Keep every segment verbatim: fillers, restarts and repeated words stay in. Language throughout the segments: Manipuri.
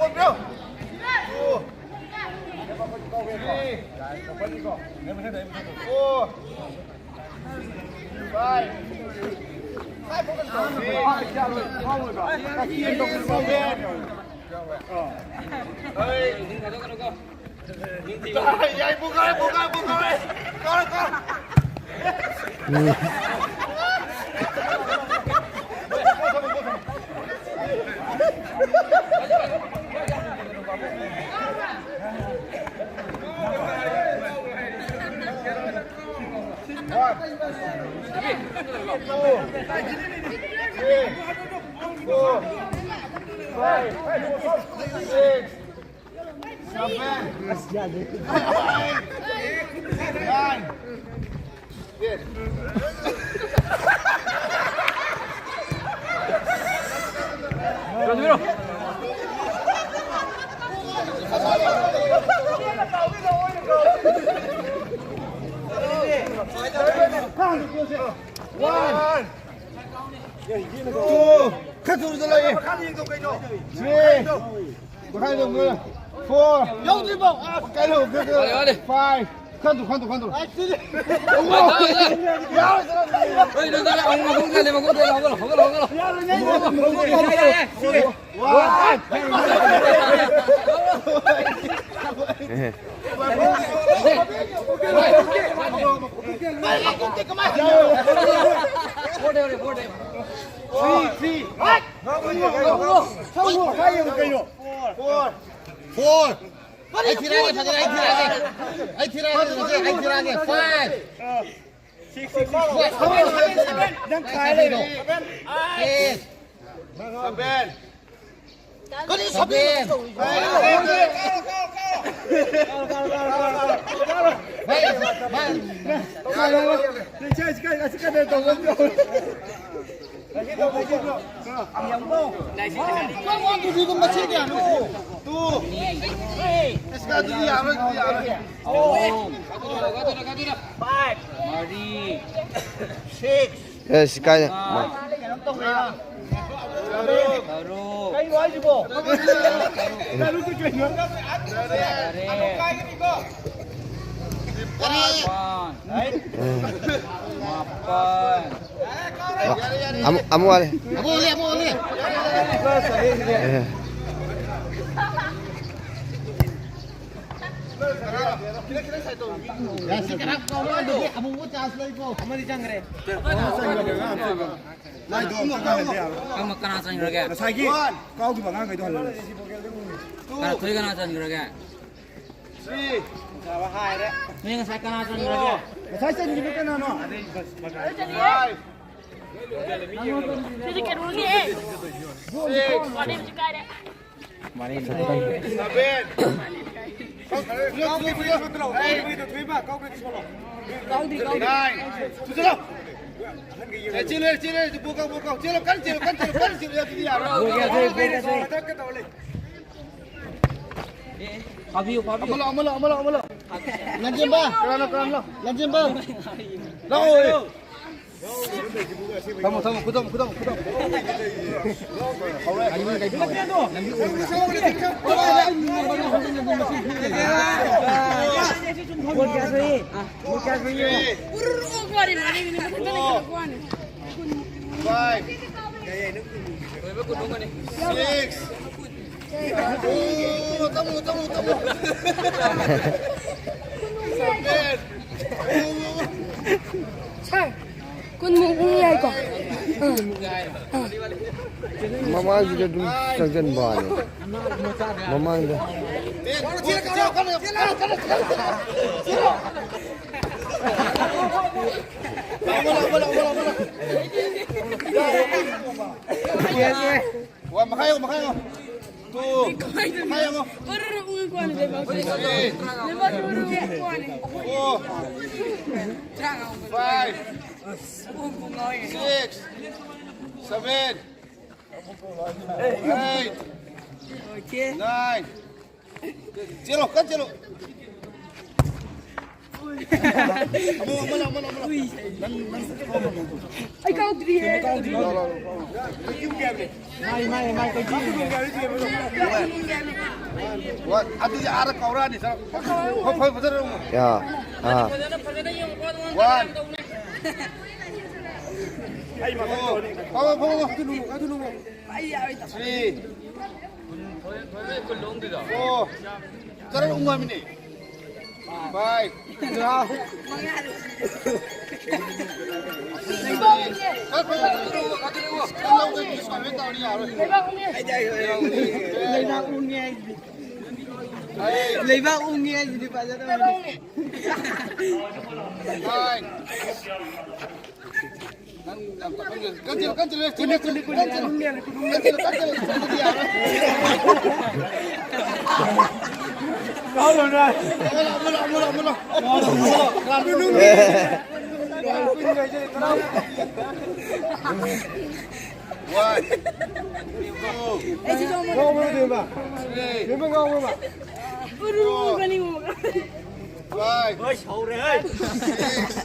Two. Three. Four. Five. Six. Seven. Yai, bukai, bukai, bukai. Kau, kau. One. Two. Three. Four. Five. Six. Seven. Nine. Ten. One. Two. ꯈꯔ ꯊꯨꯅ ꯆꯠꯂꯛꯑꯦ꯫ ꯃꯈꯥꯗ ꯌꯦꯡꯗꯧ ꯀꯩꯅꯣ? Three. ꯃꯈꯥꯗ ꯌꯦꯡꯗꯧ꯫ Four. ꯌꯧꯗ꯭ꯔꯤꯕꯣ? ꯑꯁ, ꯀꯩꯅꯣ? ꯌꯥꯔꯦ, ꯌꯥꯔꯦ꯫ Five. ꯈꯟꯗꯣ, ꯈꯟꯗꯣ, ꯈꯟꯗꯣ꯫ ꯑꯁ, ꯁꯤꯗꯤ꯫ ꯌꯥꯔꯦ, ꯆꯠꯂꯣ꯫ ꯍꯣꯏ, ꯅꯪ ꯆꯠꯂꯣ꯫ ꯑꯃꯨꯛ ꯃꯈꯣꯡ ꯆꯠꯂꯦ, ꯃꯈꯣꯡ ꯆꯠꯂꯦ꯫ ꯍꯧꯒꯠꯂꯣ, ꯍꯧꯒꯠꯂꯣ, ꯍꯧꯒꯠꯂꯣ꯫ ꯌꯥꯔꯦ, ꯌꯥꯔꯦ, ꯌꯥꯔꯦ꯫ One. Four. Four. ꯑꯩ ꯊꯤꯔꯛꯑꯒꯦ, ꯐꯖꯅ ꯑꯩ ꯊꯤꯔꯛꯑꯒꯦ꯫ ꯑꯩ ꯊꯤꯔꯛꯑꯒꯦ, ꯐꯖꯅ ꯑꯩ ꯊꯤꯔꯛꯑꯒꯦ꯫ Five. Six. ꯅꯪ ꯈꯥꯏꯔꯦ꯫ Seven. ꯀꯔꯤ seven? Two. ꯑꯁ, ꯑꯗꯨꯗꯤ ꯌꯥꯔꯣꯏ, ꯑꯗꯨꯗꯤ ꯌꯥꯔꯣꯏ꯫ Five. ꯃꯔꯤ꯫ Six. ꯑꯦ, ꯁꯤ ꯀꯥꯏꯗ? ꯀꯩꯅꯣ ꯍꯥꯏꯁꯤꯕꯣ? ꯃꯥꯄꯟ꯫ ꯑꯃꯨꯛ, ꯑꯃꯨꯛ ꯋꯥꯠꯂꯤ꯫ ꯑꯃꯨꯛ ꯋꯥꯠꯂꯤ, ꯑꯃꯨꯛ ꯋꯥꯠꯂꯤ꯫ ꯑꯦ꯫ ꯌꯥ, ꯁꯤ ꯀꯅꯥ ꯀꯧꯔꯣ? ꯑꯗꯨꯗꯤ ꯑꯃꯨꯛ ꯆꯥꯟꯁ ꯂꯩꯀꯣ꯫ ꯑꯃꯗꯤ ꯆꯪꯈ꯭ꯔꯦ꯫ ꯂꯥꯏꯗꯣ ꯑꯝꯇ ꯉꯥꯏꯍꯜꯂꯦ ꯌꯥꯔꯣꯏ꯫ ꯑꯃ ꯀꯅꯥ ꯆꯪꯈ꯭ꯔꯒꯦ? ꯉꯁꯥꯏꯒꯤ ꯀꯥꯎꯈꯤꯕ ꯑꯉꯥꯡꯈꯩꯗꯣ ꯍꯜꯍꯜꯂꯁꯤ꯫ ꯀꯅꯥ, ꯊꯣꯏ ꯀꯅꯥ ꯆꯟꯈ꯭ꯔꯒꯦ? ꯅꯣꯏ ꯉꯁꯥꯏ ꯀꯅꯥ ꯆꯟꯈ꯭ꯔꯒꯦ? ꯉꯁꯥꯏ ꯆꯟꯈꯤꯕ ꯀꯅꯥꯅꯣ? ꯁꯤꯗꯤ ꯀꯩꯅꯣꯅꯦꯍꯦ꯫ ꯋꯥꯔꯦꯝꯁꯨ ꯀꯥꯏꯔꯦ꯫ ꯆꯦꯜꯂꯦ, ꯆꯦꯜꯂꯦ, ꯕꯣꯜ ꯀꯥꯎ, ꯕꯣꯜ ꯀꯥꯎ, ꯆꯦꯜꯂꯣ, ꯀꯟꯅ ꯆꯦꯜꯂꯣ, ꯀꯟꯅ ꯆꯦꯜꯂꯣ, ꯑꯗꯨꯗꯤ ꯌꯥꯔꯣꯏ꯫ ꯃꯊꯛꯇ ꯇꯧ ꯂꯩ꯫ ꯐꯥꯕꯤꯌꯨ, ꯐꯥꯕꯤꯌꯨ꯫ ꯑꯃ ꯂꯥꯛꯑꯣ, ꯑꯃ ꯂꯥꯛꯑꯣ, ꯑꯃ ꯂꯥꯛꯑꯣ, ꯑꯃ ꯂꯥꯛꯑꯣ꯫ ꯂꯟꯖꯦꯟꯕ! ꯀꯅꯥꯅꯣ, ꯀꯅꯥꯅꯣ? ꯂꯟꯖꯦꯟꯕ! ꯂꯥꯛꯑꯣ! ꯊꯝꯃꯣ, ꯊꯝꯃꯣ, ꯈꯨꯗꯝ, ꯈꯨꯗꯝ, ꯈꯨꯗꯝ꯫ ꯕꯣꯜ ꯀꯌꯥ ꯁꯣꯏ? ꯕꯣꯜ ꯀꯌꯥ ꯁꯣꯏ? ꯎꯔꯨꯔꯨ ꯀꯣꯔꯤ ꯃꯥꯅꯤ, ꯃꯊꯛꯇ ꯂꯩꯈꯠꯂꯛꯄ ꯋꯥꯅꯤ꯫ Five. Six. ꯑꯣ, ꯇꯝꯃꯨ, ꯇꯝꯃꯨ, ꯇꯝꯃꯨ꯫ Seven. ꯁꯥꯔ, ꯀꯨꯟꯃꯨꯛ ꯌꯥꯏꯀꯣ? ꯑꯥ, ꯑꯥ꯫ ꯃꯃꯥꯡꯁꯤꯗ ꯑꯗꯨꯝ ꯆꯪꯁꯤꯟꯕ ꯋꯥꯅꯤ꯫ ꯃꯃꯥꯡꯗ꯫ ꯋꯥ, ꯃꯈꯥ ꯌꯧ, ꯃꯈꯥ ꯌꯧ꯫ Two. ꯃꯈꯥ ꯌꯧ꯫ Three. Four. Five. Six. Seven. Eight. Nine. ꯆꯦꯜꯂꯣ, ꯀꯟꯅ ꯆꯦꯜꯂꯣ꯫ ꯑꯃꯨꯛ, ꯑꯃꯅ, ꯑꯃꯅ, ꯑꯃꯅ꯫ ꯅꯪ, ꯅꯪ, ꯑꯩ ꯀꯥꯎꯗ꯭ꯔꯤꯌꯦ꯫ ꯂꯥꯎ, ꯂꯥꯎ, ꯂꯥꯎ, ꯂꯥꯎ꯫ ꯃꯥꯏ, ꯃꯥꯏ, ꯃꯥꯏ, ꯀꯩꯗꯤ? ꯋꯥ, ꯑꯗꯨꯗꯤ ꯑꯥꯗ ꯀꯧꯔꯛꯑꯅꯤ, ꯁꯥꯔ꯫ ꯍꯣꯏ, ꯍꯣꯏ, ꯐꯖꯅ ꯌꯦꯡꯉꯨ꯫ ꯌꯥ, ꯑꯥ꯫ ꯋꯥꯟ꯫ ꯐꯝꯃꯣ, ꯐꯝꯃꯣ, ꯐꯝꯃꯣ꯫ ꯊ꯭ꯔꯤ꯫ ꯐꯣꯔ꯫ ꯆꯔꯥ ꯎꯪꯉꯃꯤꯅꯦ꯫ ꯐꯥꯏꯚ꯫ ꯂꯩꯕꯥꯛ ꯎꯪꯉꯦ ꯍꯥꯏꯁꯤꯗꯤ꯫ ꯂꯩꯕꯥꯛ ꯎꯪꯉꯦ ꯍꯥꯏꯁꯤꯗꯤ ꯐꯖꯗꯕꯅꯤ꯫ ꯐꯥꯏꯚ꯫ ꯅꯪ ꯌꯥꯝ ꯇꯞꯃꯟꯈ꯭ꯔꯦ꯫ ꯀꯟꯁꯤꯜꯂꯨ, ꯀꯟꯁꯤꯜꯂꯨ, ꯀꯨꯟꯅꯤ, ꯀꯨꯟꯅꯤ, ꯀꯨꯟꯅꯤ, ꯀꯟꯁꯤꯜꯂꯨ, ꯀꯨꯟꯅꯤ, ꯀꯨꯟꯅꯤ, ꯀꯟꯁꯤꯜꯂꯨ, ꯀꯟꯁꯤꯜꯂꯨ, ꯀꯟꯁꯤꯜꯂꯨ, ꯌꯥꯔꯣꯏ꯫ ꯀꯥꯎꯔꯣꯏ꯫ ꯑꯃꯨꯛ ꯂꯥꯎ, ꯑꯃꯨꯛ ꯂꯥꯎ, ꯑꯃꯨꯛ ꯂꯥꯎ, ꯑꯃꯨꯛ ꯂꯥꯎ꯫ ꯋꯥꯟ꯫ ꯇꯨ꯫ ꯑꯩꯁꯨ ꯆꯣꯡꯕ ꯉꯥꯎꯕ꯭ꯔꯣ, ꯕꯦꯝꯃ? ꯊ꯭ꯔꯤ꯫ ꯕꯦꯝꯃ ꯉꯥꯎꯕ꯭ꯔꯣ? ꯎꯔꯨꯔꯨꯒꯅꯤ, ꯃꯃꯥ꯫ ꯐꯥꯏꯚ꯫ ꯍꯣꯏ, ꯁꯧꯔꯦ, ꯍꯩ꯫ ꯁꯤꯛꯁ꯫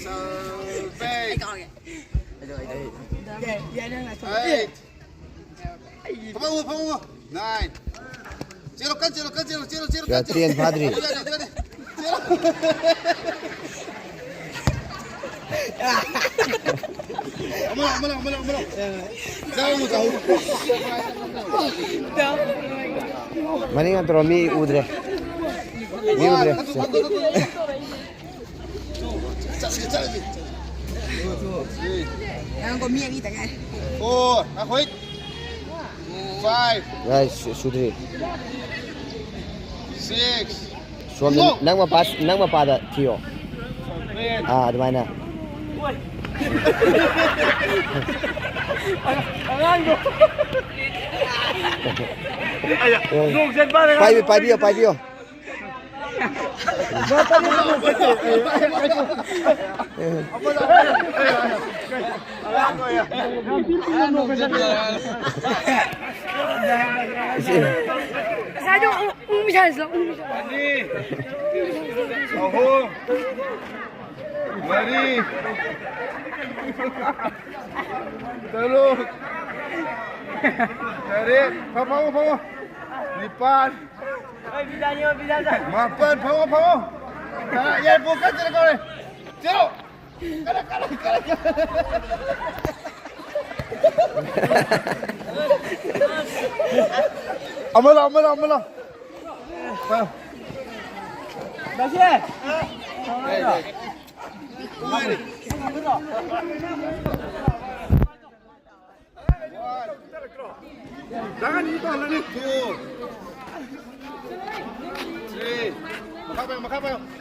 ꯁꯚꯦꯟ꯫ ꯑꯩ ꯀꯥꯎꯔꯦ꯫ ꯑꯩꯠ꯫ ꯐꯝꯃꯣ, ꯐꯝꯃꯣ꯫ ꯅꯥꯏꯟ꯫ ꯆꯦꯜꯂꯣ, ꯀꯟ ꯆꯦꯜꯂꯣ, ꯀꯟ ꯆꯦꯜꯂꯣ, ꯆꯦꯜꯂꯣ, ꯆꯦꯜꯂꯣ, ꯌꯥ, ꯀꯟ ꯆꯦꯜꯂꯣ꯫ ꯇꯦꯟ ꯐꯥꯗ꯭ꯔꯤ꯫ ꯌꯥꯗꯦ, ꯌꯥꯗꯦ, ꯌꯥꯗꯦ꯫ ꯆꯦꯜꯂꯣ꯫ ꯑꯃ ꯂꯥꯎ, ꯑꯃ ꯂꯥꯎ, ꯑꯃ ꯂꯥꯎ, ꯑꯃ ꯂꯥꯎ꯫ ꯆꯥꯎ, ꯆꯥꯎ꯫ ꯃꯅꯤꯡ ꯍꯟꯗꯣꯔꯛꯑꯣ, ꯃꯤ ꯎꯗ꯭ꯔꯦ꯫ ꯃꯤ ꯎꯗ꯭ꯔꯦ꯫ ꯆꯠꯂꯁꯤ, ꯆꯠꯂꯁꯤ꯫ ꯉꯥꯏꯈꯣ, ꯃꯤ ꯑꯅꯤꯇ ꯉꯥꯏꯔꯦ꯫ ꯐꯣꯔ, ꯉꯥꯏꯈꯣ꯫ ꯐꯥꯏꯚ꯫ ꯌꯥꯏ, ꯁꯨ-, ꯁꯨꯗ꯭ꯔꯤ꯫ ꯁꯤꯛꯁ꯫ ꯁꯣꯝꯗ ꯅꯣ꯫ ꯅꯪ ꯃꯄꯥ, ꯅꯪ ꯃꯄꯥꯗ ꯊꯤꯌꯣ꯫ ꯁꯚꯦꯟ꯫ ꯑꯥ, ꯑꯗꯨꯃꯥꯏꯅ꯫ ꯑꯉꯥꯡꯗꯣ꯫ ꯑꯌꯥ, ꯅꯣꯡ ꯆꯠꯄ ꯄꯥꯏꯕꯤ-, ꯄꯥꯏꯕꯤꯌꯣ, ꯄꯥꯏꯕꯤꯌꯣ꯫ ꯍꯥꯏꯗꯣ ꯎ-, ꯎ ꯃꯤꯁꯥꯏꯁꯤꯗ ꯎ ꯃꯤꯁꯥꯏ꯫ ꯑꯅꯤ, ꯑꯍꯨꯝ, ꯃꯔꯤ, ꯇꯔꯨꯛ, ꯇꯔꯦꯠ, ꯐꯝꯃꯣ, ꯐꯝꯃꯣ, ꯅꯤꯄꯥꯜ, ꯃꯥꯄꯜ, ꯐꯝꯃꯣ, ꯐꯝꯃꯣ, ꯇꯔꯥ, ꯌꯥꯏ, ꯕꯣꯜ ꯀꯟꯅ ꯆꯦꯜꯂꯛꯀꯗꯧꯔꯦ꯫ ꯆꯦꯜꯂꯣ꯫ ꯑꯃ ꯂꯥꯎ, ꯑꯃ ꯂꯥꯎ, ꯑꯃ ꯂꯥꯎ꯫ ꯑꯥ꯫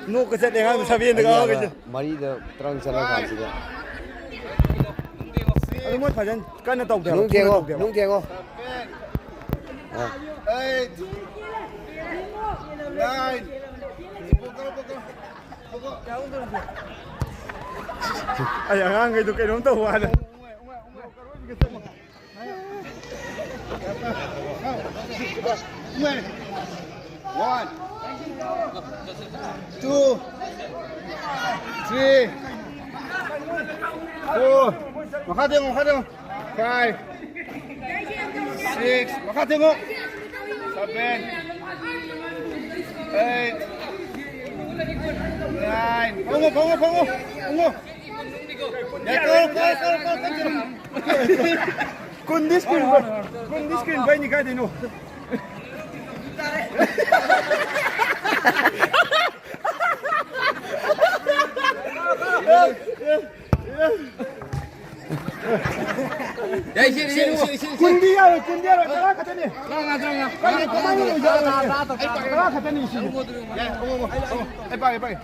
ꯅꯣꯛꯀ ꯆꯠꯂꯦ ꯑꯉꯥꯡꯗꯣ ꯁꯥꯕꯦꯟꯗꯒ ꯍꯧꯒꯠꯂꯦ꯫ ꯃꯔꯤꯗ ꯇꯔꯪ ꯆꯠꯂ ꯀꯥꯟꯁꯤꯗ꯫ ꯑꯗꯨ ꯃꯣꯏ ꯐꯖꯅ ꯀꯟꯅ ꯇꯧꯗꯦ ꯍꯥꯏꯕ, ꯅꯨꯡ ꯊꯨꯅ ꯊꯦꯡꯉꯣ, ꯇꯧꯗꯦ ꯍꯥꯏꯕ꯫ ꯅꯨꯡ ꯊꯦꯡꯉꯣ꯫ ꯑꯥ꯫ Eight, nine. ꯑꯩ ꯑꯉꯥꯡꯈꯩꯗꯣ ꯀꯩꯅꯣꯝ ꯇꯧꯕ ꯋꯥꯅꯦ꯫ One, two, three, four. ꯃꯈꯥ ꯊꯦꯡꯉꯣ, ꯃꯈꯥ ꯊꯦꯡꯉꯣ꯫ Five, six. ꯃꯈꯥ ꯊꯦꯡꯉꯣ꯫ Seven, eight, nine. ꯐꯝꯃꯣ, ꯐꯝꯃꯣ, ꯐꯝꯃꯣ, ꯐꯝꯃꯣ꯫ ꯀꯨꯟꯗꯤ screen ꯄꯩ-, ꯀꯨꯟꯗꯤ screen ꯄꯩꯅꯤ ꯀꯥꯏꯗꯩꯅꯣ? ꯌꯥꯏ, ꯁꯤ, ꯁꯤ, ꯁꯤ, ꯁꯤ, ꯁꯤ꯫ ꯀꯨꯟꯗꯤ ꯌꯥꯔꯣꯏ, ꯀꯨꯟꯗꯤ ꯌꯥꯔꯣꯏ, ꯇꯔꯥ ꯈꯛꯇꯅꯤ꯫ ꯇꯔꯥꯃꯉꯥ, ꯇꯔꯥꯃꯉꯥ꯫ ꯀꯃꯥꯏꯅ, ꯀꯃꯥꯏꯅ ꯑꯣꯏꯖꯥꯠꯅꯣ? ꯇꯔꯥ ꯈꯛꯇꯅꯤ ꯁꯤ꯫ ꯌꯥꯏ, ꯑꯃꯨꯛ, ꯑꯃꯨꯛ, ꯑꯃꯨꯛ꯫ ꯑꯩ ꯄꯥꯏꯒꯦ, ꯄꯥꯏꯒꯦ꯫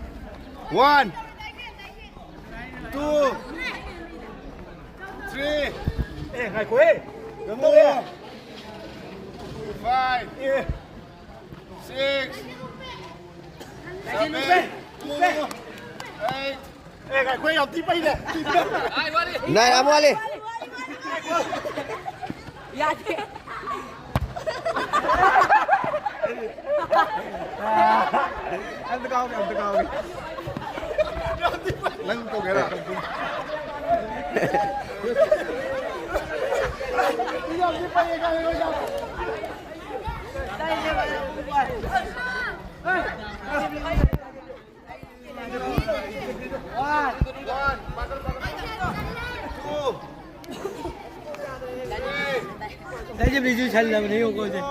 One, two, three, ꯑꯦ, ꯉꯥꯏꯈꯣꯍꯦ꯫ Four, five, ꯑꯦ꯫ Six, seven, two, eight. ꯑꯦ, ꯉꯥꯏꯈꯣ, ꯌꯥꯝ ꯊꯤ ꯄꯩꯔꯦ꯫ Nine, ꯑꯃ ꯋꯥꯠꯂꯤ꯫ ꯌꯥꯗꯦ꯫ ꯅꯪ ꯇꯧꯒꯦꯔꯥ? ꯑꯩꯁꯦ ꯕꯤꯖꯨ ꯁꯜꯂꯕꯅꯦ, ꯌꯦꯡꯉꯨꯀꯣ, ꯍꯧꯖꯤꯛ꯫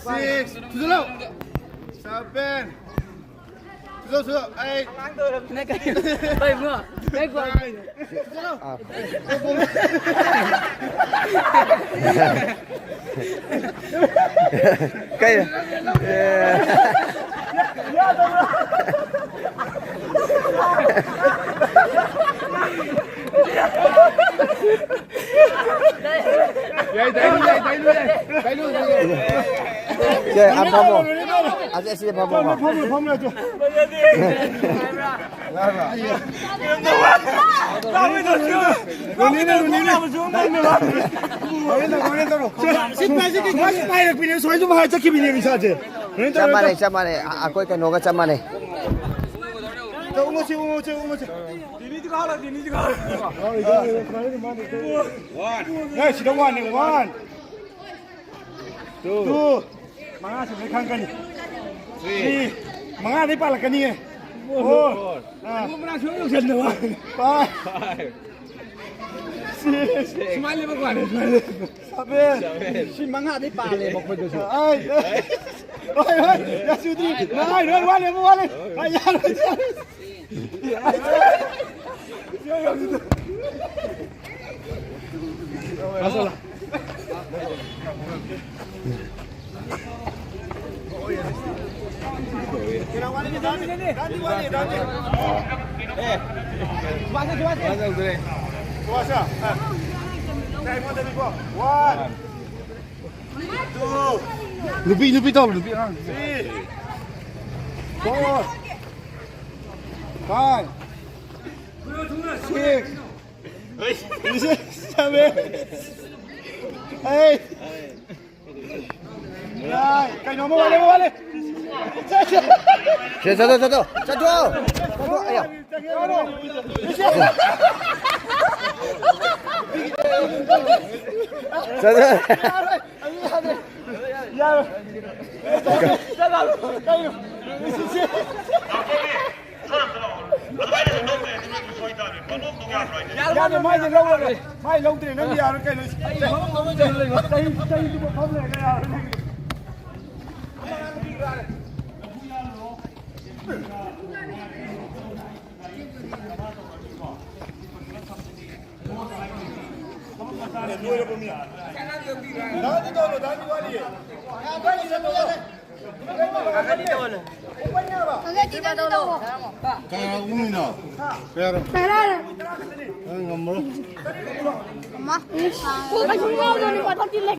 Six. ꯊꯨꯖꯜꯂꯣ꯫ Seven. ꯊꯨꯖꯜꯂꯣ, ꯊꯨꯖꯜꯂꯣ꯫ Eight. ꯅꯪ ꯀꯩꯅꯣ? ꯍꯣꯏ, ꯏꯕꯨꯡꯉꯣ꯫ ꯅꯪ ꯀꯣ- Nine. ꯀꯩ? ꯌꯥꯏ, ꯗꯥꯏꯂꯨ ꯌꯥꯏ, ꯗꯥꯏꯂꯨ ꯌꯥꯏ, ꯗꯥꯏꯂꯨ ꯌꯥꯏ꯫ ꯁꯦ, ꯑ, ꯐꯝꯃꯣ꯫ ꯑꯁꯤ, ꯑꯁꯤꯗ ꯐꯝꯃꯣ꯫ ꯐꯝꯃꯣ, ꯐꯝꯃꯣ, ꯐꯝꯃꯣ, ꯐꯝꯃꯣ꯫ ꯁꯤ ꯄꯥꯏꯔꯛꯄꯤꯅꯦ, ꯁꯨꯃꯥꯏꯅ ꯁꯨꯝ ꯍꯥꯏꯔ ꯆꯠꯈꯤꯕꯅꯦ ꯏꯁꯥꯁꯦ꯫ ꯆꯞ ꯃꯥꯟꯅꯩ, ꯆꯞ ꯃꯥꯟꯅꯩ꯫ ꯑ-, ꯑꯩꯈꯣꯏ ꯀꯩꯅꯣꯒ ꯆꯞ ꯃꯥꯟꯅꯩ꯫ ꯎꯪꯉꯨꯁꯤ, ꯎꯪꯉꯨꯁꯤ, ꯎꯪꯉꯨꯁꯤ꯫ ꯌꯥꯏ, ꯁꯤꯗ one ꯅꯦ, one꯫ Two꯫ Two꯫ ꯃꯉꯥ ꯁꯨꯕꯗꯩ ꯈꯪꯉꯛꯀꯅꯤ꯫ Three꯫ Three꯫ ꯃꯉꯥꯗꯩ ꯄꯥꯜꯂꯛꯀꯅꯤꯌꯦ꯫ Four꯫ ꯑꯥ꯫ ꯃꯅꯥꯛ ꯁꯨꯡꯌꯧ ꯌꯧꯁꯟꯗꯕ꯫ Five꯫ Five꯫ Six꯫ Six꯫ ꯁꯨꯃꯥꯏꯅ ꯂꯦꯞꯄ ꯋꯥꯅꯤ, ꯁꯨꯃꯥꯏꯅ ꯂꯦꯞꯄ꯫ Seven꯫ ꯁꯤ ꯃꯉꯥꯗꯩ ꯄꯥꯜꯂꯦꯕ ꯑꯩꯈꯣꯏꯗꯁꯨ꯫ Eight꯫ ꯍꯣꯏ, ꯍꯣꯏ, ꯌꯥꯁꯨꯗ꯭ꯔꯤ꯫ ꯅꯥꯏ, ꯅꯥꯏ, ꯋꯥꯠꯂꯤ, ꯑꯃ ꯋꯥꯠꯂꯤ꯫ ꯑꯥ, ꯌꯥꯔꯣꯏ, ꯌꯥꯔꯣꯏ꯫ ꯅꯨꯄꯤ, ꯅꯨꯄꯤ ꯇꯧ, ꯅꯨꯄꯤ ꯑꯉꯥꯡ꯫ Three, four, five, six, seven, eight, ꯌꯥꯏ, ꯀꯩꯅꯣꯝꯃ ꯋꯥꯠꯂꯦ, ꯋꯥꯠꯂꯦ꯫ ꯁꯦ, ꯆꯠꯊꯣꯛ, ꯆꯠꯊꯣꯛ, ꯆꯠꯊꯣꯛ꯫ ꯆꯠꯊꯣꯛ, ꯑꯌꯥ꯫ ꯆꯠꯊꯣꯛ꯫ ꯌꯥꯔꯣꯏ꯫ ꯀꯩꯅꯣ? ꯌꯥꯗꯦ, ꯃꯥꯏꯗꯤ ꯂꯧꯔꯔꯣꯏ꯫ ꯃꯥꯏ ꯂꯧꯗ꯭ꯔꯦ, ꯅꯪ ꯌꯥꯔꯣꯏ ꯀꯩꯅꯣ? ꯆꯍꯤ, ꯆꯍꯤꯗꯨ ꯃꯐꯝ ꯂꯩꯔꯒ ꯌꯥꯔꯣꯏ ꯅꯪꯒꯤꯗꯤ꯫ ꯗꯥꯗꯤ ꯇꯧꯔꯣ, ꯗꯥꯗꯤ ꯋꯥꯠꯂꯤꯌꯦ꯫ ꯈꯪꯒꯗꯤ ꯇꯧꯔꯣ꯫ ꯀꯌꯥ ꯎꯃꯤꯅꯣ? ꯀꯌꯥꯔꯣ? ꯇꯔꯥ꯫ ꯅꯪ ꯉꯝꯃꯔꯣꯏ꯫ ꯑꯃ꯫ ꯀꯣꯛ ꯀꯩꯁꯨꯝ ꯉꯥꯎꯗꯕꯅꯤ, ꯃꯊꯛꯇꯤ ꯂꯩ꯫